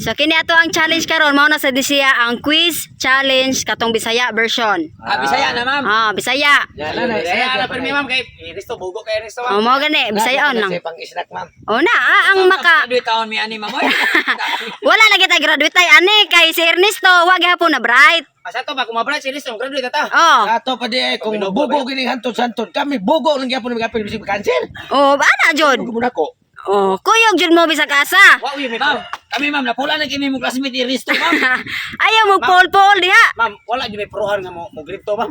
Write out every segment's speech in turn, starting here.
So kini ato ang challenge karon, mao na sa siya ang quiz challenge katong Bisaya version. Ah, Bisaya na, ma'am. Ah, Bisaya. Bisaya na permi, ma'am, kay Risto bugo kay Risto, O ma'am. mo gani, Bisayaon lang. Sa pang snack, ma'am. O na, ang maka Graduate taon mi ani, ma'am. Oy. Wala lagi ta graduate tay ani kay si Ernesto wa gihapon na bright. Asa to ba kung mabra si Risto, graduate ta. Oh. Ato pa di ay kung bugo gini hantod-santod kami bugo lang gyapon magapil bisig kanser. Oh, ana jud. Bugo mo nako. Oh, kuyog jud mo bisag asa. Wa uy, ma'am. Kami, ma'am, napula na kini mo classmate ni Risto, ma'am. Ayaw mo pol-pol diha. Ma'am, wala jud may puruhan nga mo mo grade to, ma'am.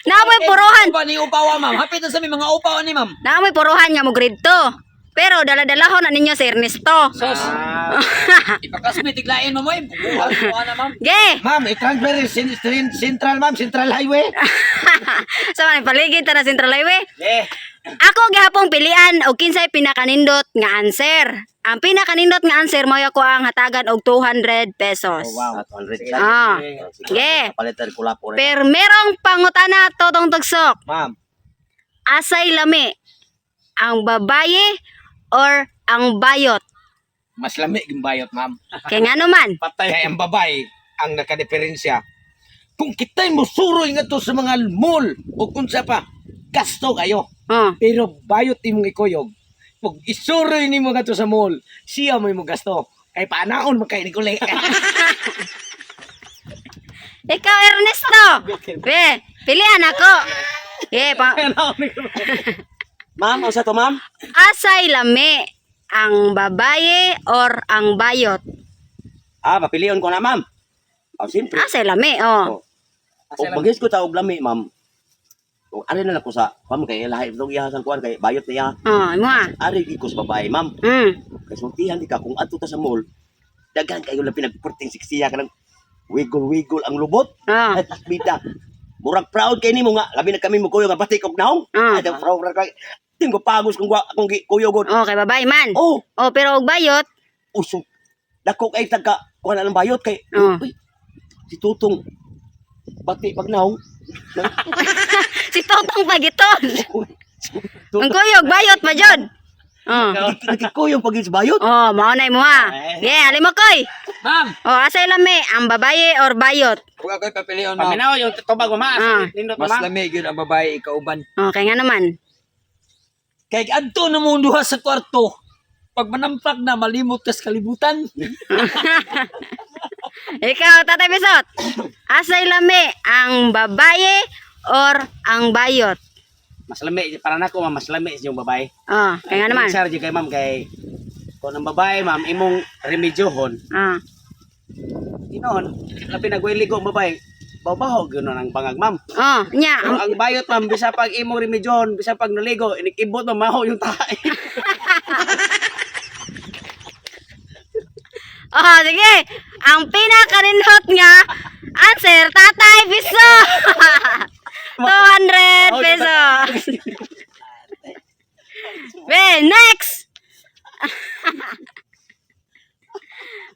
Naamoy puruhan. Upa ni upawa, ma'am. Hapit na sa mi mga upawa ni, ma'am. Naamoy puruhan nga mo grade 2. Pero dala-dalahon na ninyo si Ernesto. Sos. Ipaklasmate tiglain mo, ma'am. Bubuhan mo na, ma'am. Ge. Ma'am, i-transfer central, ma'am, Central Highway. Sa man paligid ta na Central Highway. Eh. Ako gihapong pilian og kinsay pinakanindot nga answer. Ang pinakanindot nga answer mao ako ang hatagan og 200 pesos. Oh, wow. Ah. Ge. Palitan ko lapo na. Pero merong pangutana, Totong Tugsok. Ma'am, Asay lami, ang babaye or ang bayot? Mas lami yung bayot, ma'am. Kay ngano man? Patay. Kaya ang babae ang nakadiferensya. Kung kita'y musuroy nga to sa mga mall o kung sa pa, gasto kayo. Oh. Pero bayot imong ikuyog. Pag isuroy nimo nga to sa mall, siya mo imong gasto. Kay paanaon man kay ni kuli. Ikaw, Ernesto. Be, pilian ako. Eh, pa Ma'am, unsa to, ma'am? Asay lami, ang babaye or ang bayot? Ah, papilion ko na, ma'am. Ah, siyempre. Asay lami, oh. O bagis ko ta og lami, ma'am. O ari na lang ko sa, ma'am, kay lahi itong iya sa kuan kay bayot niya. Oh, imo ah. Ari gid ko sa babae, ma'am. Kay sultihan di ka kung adto ta sa mall. Daghan kayo lang pinagperting siksiya ka ng wiggle-wiggle ang lubot. Oh. Ay, bida. Murag proud kay nimo nga labi na kami mo kuyo nga batik og naong. Ah. Ay, proud ra kay. Tingo pagos kung kung kuyog. Oh, kay babae man. Oh, Oh, pero og bayot, usok. Dako kay tagka kuan na ng bayot kay. Oh. Uy, si Tutong bati pag naong. Si Totong Pagiton. Ang kuyog bayot pa jud. Oh. Nagkikuyog pag sa bayot. Oh, mao na imo ha. Yeah, alimo koy. Ma'am, Oh, asay lami, ang babaye or bayot? Kung ako'y papilion, ma'am, paminaw yung tubag mo, ma'am. Ah. Nindot, mas ma'am. lami gyud ang babae ikauban. Oh, kay ngano man? Kay adto na mong duha sa kwarto, pag manampak na malimot kas kalibutan. Ikaw, Tatay Bisot. Asay lami, ang babaye or ang bayot? Mas lami para nako, ma'am, mas lami yung babae. Oh, kay ngano man? Sir, kay ma'am, kay kung ang babae, ma'am, imong remedyohon, inoon, labi nagway ligo ang babae, babaho gyud ang bangag, ma'am. Oh, nya. Pero ang bayot, ma'am, bisa pag imong remedyohon, bisa pag naligo, inikibot mo maho yung tae. Oh, sige. Ang pinakanindot nga answer, Tatay Bisot. 200 pesos. Be, next.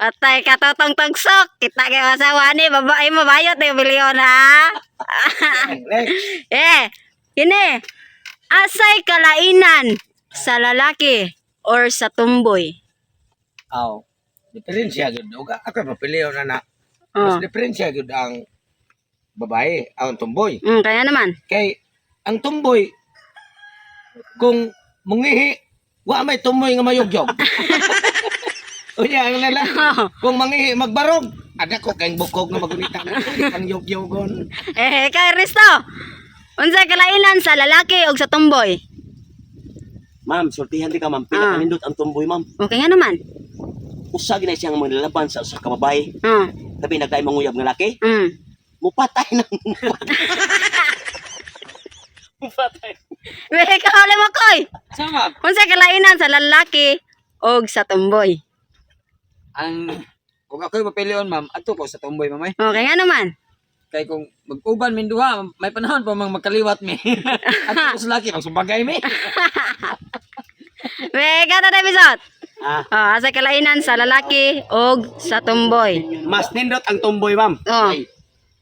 Atay katotong tugsok. Kita kay asawa ni babae mabayot ni bilyon ha. Next. Eh, kini. Asay kalainan sa lalaki or sa tumboy? Aw. Diferensya gyud og ako papilion na na. Mas Oh. diferensya gyud ang babae, ang tumboy. Kaya naman. Kay ang tumboy kung mangihi, wa may tumboy nga mayugyog. Unya ang lalaki, kung mangihi magbarog, ada ko kay bukog nga magunita ang yugyogon. Eh, kay Ernesto. Unsay kalainan sa lalaki o sa tumboy? Ma'am, sultihan di ka, ma'am. Pinakanindot ang tumboy, ma'am. Okay nga naman. Usa gina siyang manlalaban sa usa ka babae. Oh. Labi naglain manguyab nga laki. Mupatay na. Patay. Weh, kahuli mo koy. Sa ma'am, Unsay kalainan sa lalaki o sa tumboy? ang kung ako'y papilion, ma'am, adto ko sa tumboy, ma'am. Eh. Okay nga naman. Kay kung mag-uban min duha, may panahon pa mang magkaliwat mi. Adto ko sa laki, magsubagay mi. Weh, ka Tatay Bisot. Ah. Oh, asay kalainan sa lalaki o sa tumboy? Mas nindot ang tumboy, ma'am. Oh.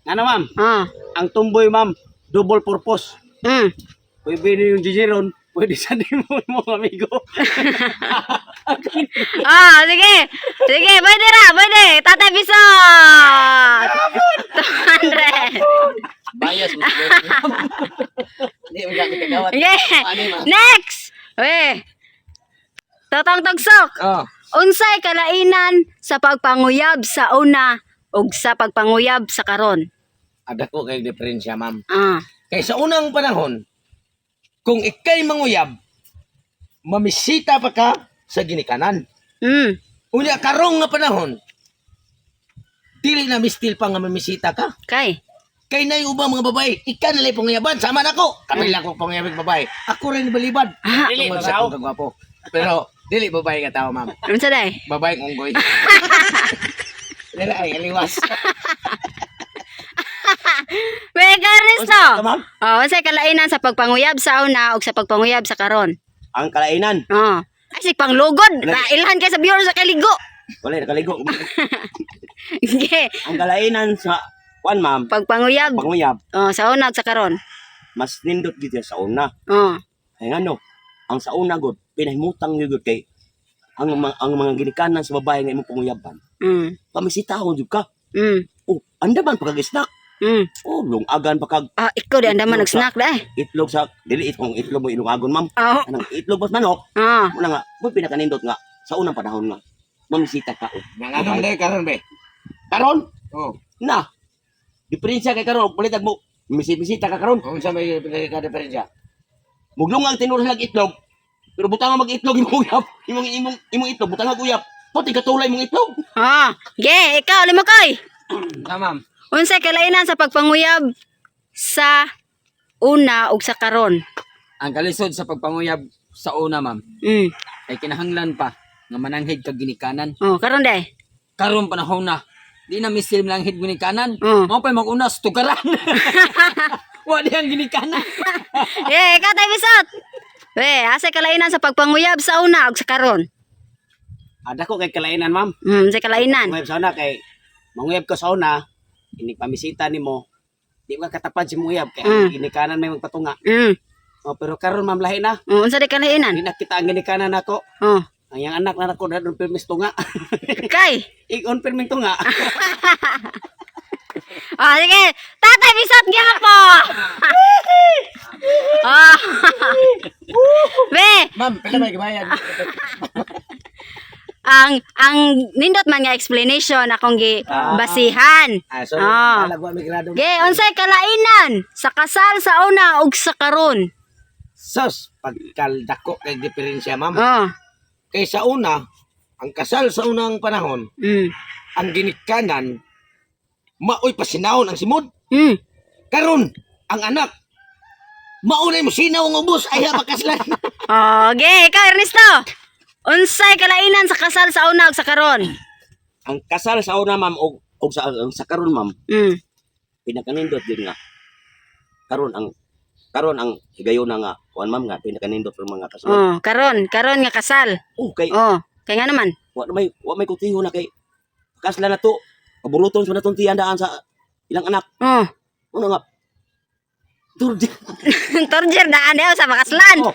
Ano, ma'am? Oh. Ang tumboy, ma'am, double purpose. Pwede na yung jijiron, pwede Pwede sa nimo mo amigo. Ah, sige. Sige, pwede ra, pwede. Tatay Bisot. 200. Bias mo siguro. Hindi mo gamit kagawad. Okay. Next. We. Totong Tugsok. Oh. Unsay kalainan sa pagpanguyab sa una ug sa pagpanguyab sa karon? Ada ko kay diferensya, ma'am. Ah. Kay sa unang panahon, kung ikay manguyab, mamisita pa ka sa ginikanan. Unya karong nga panahon, dili na mistil pa nga mamisita ka. Kay. Kay nay ubang mga babae, ika na lang panguyaban, sama na ko. Kami lang ko panguyabig babae. Ako rin balibad. Ah. Dili Tungod sa akong kagwapo. Pero dili babae nga tao, ma'am. Unsa day? Babae ng unggoy. Dili ay aliwas. We, Ernesto. Unsa, ma'am? Oh, unsay kalainan sa pagpanguyab sa una ug sa pagpanguyab sa karon? Ang kalainan. Oh. Ay, sig panglugod. Railhan kay sa bureau sa kaligo. Wala nakaligo. Sige. Ang kalainan sa kuan, ma'am, Pagpanguyab. panguyab, Oh, sa una ug sa karon. mas nindot gid siya sa una. Oh. Kay ngano, ang sa una gud pinahimutang gyud gud kay ang mga ginikanan sa babae nga imong panguyaban. Pamisitahon jud ka. Oh, andaman pa kag snack. Oh, lungagan pa kag Ah, ikaw di andaman nag-snack da eh. itlog sa dili itong itlog mo ilungagon, ma'am. Oh. Anang itlog mas manok. Ah. Muna nga, mo pinakanindot nga sa unang panahon nga mamisita ka og Nanganong day karon be. Karon Oh, na. Diferensya kay karon palitag mo misita ka karon. unsa may ka diferensya? Muglungag tinuro sila itlog. Pero butang nga mag-itlog imong uyap. Imong itlog butang nga uyap. Pati katulay imong itlog. Ah. Ge, ikaw limokoy. Ah, ma'am. Unsay kalainan sa pagpanguyab sa una ug sa karon? Ang kalisod sa pagpanguyab sa una, ma'am, kay kinahanglan pa nga mananghid kag ginikanan. Oh, karon day. Karon panahon na. Di na misil mananghid ginikanan. Mm. Mao pa mag-unas tugaran. Wa di ang ginikanan. Eh, ikaw tayo bisot. We, asa kalainan sa pagpanguyab sa una ug sa karon? Ada ko kay kalainan, ma'am. Unsay kalainan? Manguyab sa una kay manguyab ko sa una, inig pamisita nimo. Di ka katapad si muyab kay ang ginikanan may magpatunga. Oh, pero karon ma'am lahi na. Oh, unsa di kalainan? Di na kita ang ginikanan nako. Oh. Ang iyang anak na nako na doon pirmis tunga. Kay. Igon pirming tunga. Ah, sige. Tatay bisot gyapon. Ah. We, Ma'am, pila may gibayad? ang nindot man nga explanation akong gi basihan. Ah, sorry. Ah. Alag wa mi grado. Ge, unsay kalainan sa kasal sa una ug sa karon? Sus, pagkaldako kay diferensya, ma'am. Oh. Kay sa una, ang kasal sa unang panahon, ang ginikanan, maoy pasinahon ang simod. Karon, ang anak, maunay mo sinaw ang ubos, ay makaslan. Oh, ge, ikaw Ernesto. Unsay kalainan sa kasal sa una ug sa karon? Ang kasal sa una, ma'am, og sa ang sa karon, ma'am, pinakanindot din nga. Karon ang higayon na nga kuan, ma'am, nga pinakanindot ang mga kasal. Oh, karon, karon nga kasal. Oh, kay Oh, kay nga naman. wa may kutiho na kay kasla na to. Paburuton sa natong tiyandaan sa ilang anak. Oh. Una nga. Durdi. Torture daan daw sa makaslan. Oh.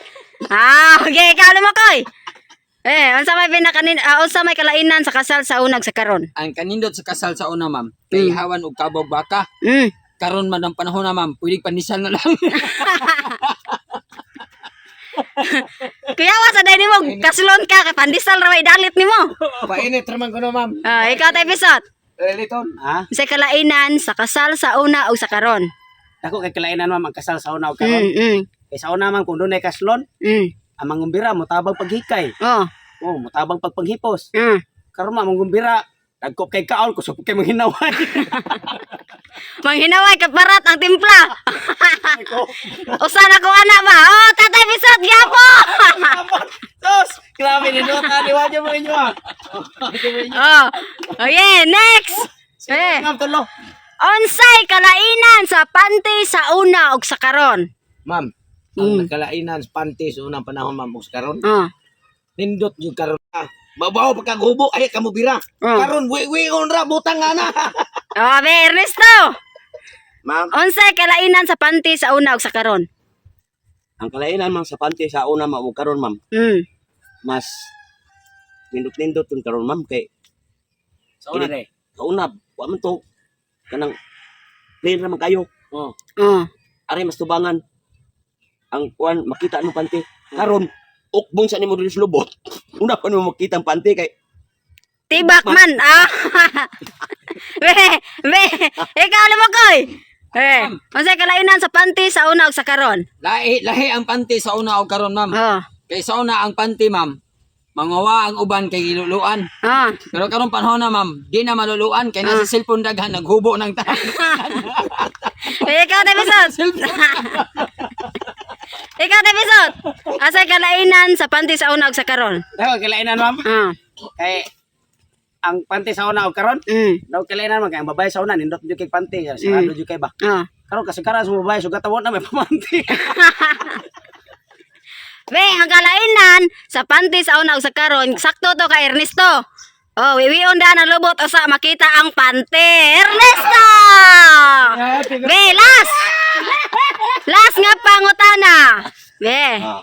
Ah, okay, ikaw lumakoy. Eh, unsa may pinakanin unsa may kalainan sa kasal sa una ug sa karon? Ang kanindot sa kasal sa una, ma'am, kay hawan og kabog baka. Karon man ang panahon na, ma'am, pwede panisal na lang. Kuya wa sa day nimo kaslon ka kay pandesal ra may dalit nimo. Painit raman ko no, ma'am. Ah, ikaw tay bisot. Reliton. Ha? Unsay kalainan sa kasal sa una ug sa karon? Dako kay kalainan, ma'am, ang kasal sa una ug karon. Kay sa una, ma'am, kung dunay kaslon, ang mangumbira motabang paghikay. Oh. Oh, motabang pagpanghipos. Karon ma'am, mangumbira dagkop kay kaon kusog kay manghinaway. Manghinaway kaparat ang timpla. Usa na ko ana ba? Oh, tatay bisot gyapon. Tos, grabe ni Dota, di mo inyo ah. Oh. Okay, next. Eh, Ma'am, tulo. unsay kalainan sa panty sa una ug sa karon? Ma'am, ang nakalainan sa panty sa unang panahon, ma'am, ug sa karon, Oh. nindot yung karon. Ah, mabaw pagkagubo, ay kamubira. Oh. Karon, wi-wi ra, butang nga na. Oh, be Ernesto. Ma'am, Unsay kalainan sa panty sa una ug sa karon? Ang kalainan ma'am sa panty sa una ma'am ug karon ma'am, mas nindot-nindot tong karon ma'am kay Sa una day. sa una wa man to kanang plain ra man kayo. Oh. Oh. Ari mas tubangan ang kuan makita mo panty. Karon ukbong sa nimo diri sa lubot. Una pa nimo makita ang panty kay Tibak man. Ah. Be, be, ikaw alam mo koy. Eh, unsay kalainan sa panty sa una ug sa karon? Lahi lahi ang panty sa una og karon, ma'am. Oh. Kay sa una ang panty, ma'am. Mangawa ang uban kay giluluan. Oh. Pero karong panahon na, ma'am, di na maluluan kay nasa cellphone daghan naghubo ng tanan. Eh, ikaw Davidson. Ikaw Davidson. Asay kalainan sa panty sa una ug sa karon? Daw kalainan ma'am. Ah. Kay ang panty sa una og karon, daw kalainan man kay ang babae sa una nindot jud kay panty, sarado jud kay ba. Oh. Karon kasi karon sa babae sugat na may pamanti. Be, ang kalainan sa panty sa una ug sa karon, sakto to kay Ernesto. Oh, wiwion daan ang lubot usa makita ang panty. Ernesto! Be, last! Last nga pangutana. Be. ah,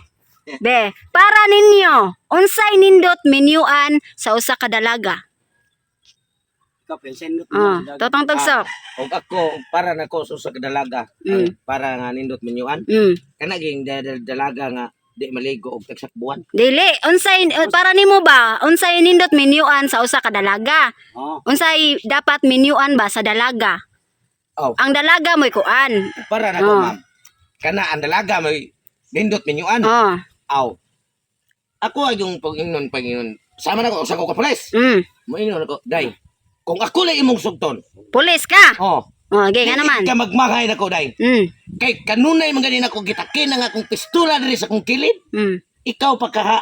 Be, para ninyo, unsay nindot menuan sa usa ka dalaga? Ikaw pension nindot. Oh, totong tugsok. Og ako para nako sa usa ka dalaga, ang para nga nindot minyuan. Kana ging dalaga nga di maligo og tagsak buwan. Dili, unsay para nimo ba, unsay nindot menuan sa usa ka dalaga? Oh. Unsay dapat menuan ba sa dalaga? Oh. Ang dalaga mo'y kuan. Para nako Oh. ma'am. Kana ang dalaga may nindot minyuan. Oh. Aw. Ako ay yung pag-ingnon pag-ingnon. Sama na ko sa ko ka pulis. Moingon ako, day. Kung ako lang imong sugton. Pulis ka. Oh. Oh, okay, nga naman. Dili ka magmanghay nako day. Kay kanunay man gani nako gitakin ang akong pistola diri sa akong kilid. Ikaw pa kaha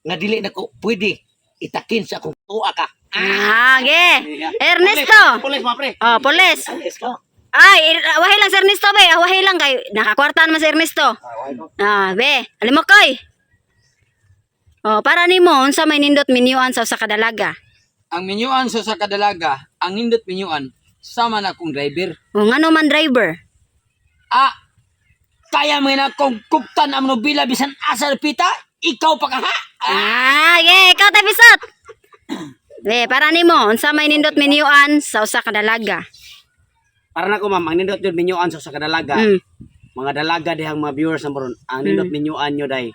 nga dili nako pwede itakin sa akong tuwa ka. Ah, okay. Ernesto. Pulis mga pre. Oh, pulis. Pulis ko. Ay, wahi lang si Ernesto, be. Ah, wahi lang kay nakakwarta naman si Ernesto. Ah, be. Alam mo koy. Oh, para nimo unsa may nindot minyuan sa usa ka dalaga? Ang minyuan sa usa ka dalaga, ang nindot minyuan sama na kong driver. O ngano man driver? Ah, kaya mo na kong kuptan ang nobila bisan asa pita, ikaw pa kaha. Ah, yeah, ikaw tapisot. Be, para nimo unsa may nindot minyuan sa usa ka dalaga? Para nako ma'am, ang nindot jud minyuan sa usa ka dalaga. Mga dalaga dihang mga viewers na moron, ang nindot minyuan nyo day.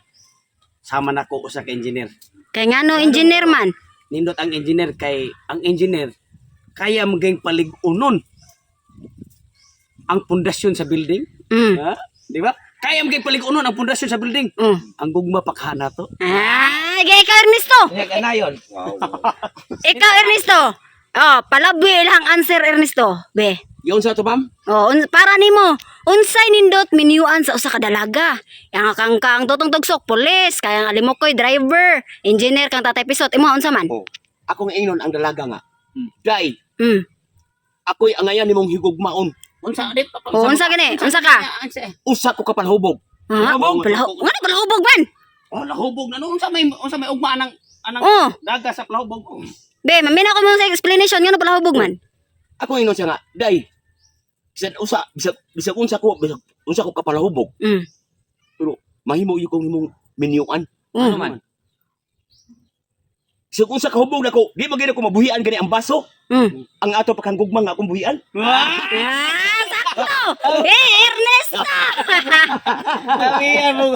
Sama nako usa ka engineer. Kay ngano engineer man? Nindot ang engineer kay ang engineer kaya maging palig-unon ang pundasyon sa building. Ha? Di ba? Kaya maging palig-unon ang pundasyon sa building. Ang gugma pa ka nato. Ah, okay, ikaw Ernesto. Kaya kana yon. Ikaw Ernesto. Oh, palabwi ilang answer Ernesto. Be. Yun sa to ma'am? Oh, para nimo, unsay nindot minyuan sa usa ka dalaga? Yang kang kang totong tugsok pulis, kaya ang alimokoy driver, engineer kang tatay pisot, imo unsa man? Oh. Ako nga ingnon ang dalaga nga. Day, ako'y angayan nimong higugmaon. Unsa di pa Oh, unsa gani? Unsa ka? Usa ko kapalhubog. Ha? Ngano palahubog man? Oh, lahubog na no unsa may ugma anang anang Oh. daga sa palahubog. Oh. Be, mamina ko mo sa explanation ngano palahubog man? Ako ingnon siya nga, day. Bisan usa, bisag bisag unsa ko, bisag unsa ko kapalahubog. Pero mahimo yun kong imong minyuan. Ano man? Bisag unsa kahubog nako, di man gyud ako mabuhian gani ang baso. Ang ato pa kang gugma nga akong buhian. Ah, sakto. Eh, Ernesto. Ang iya mo.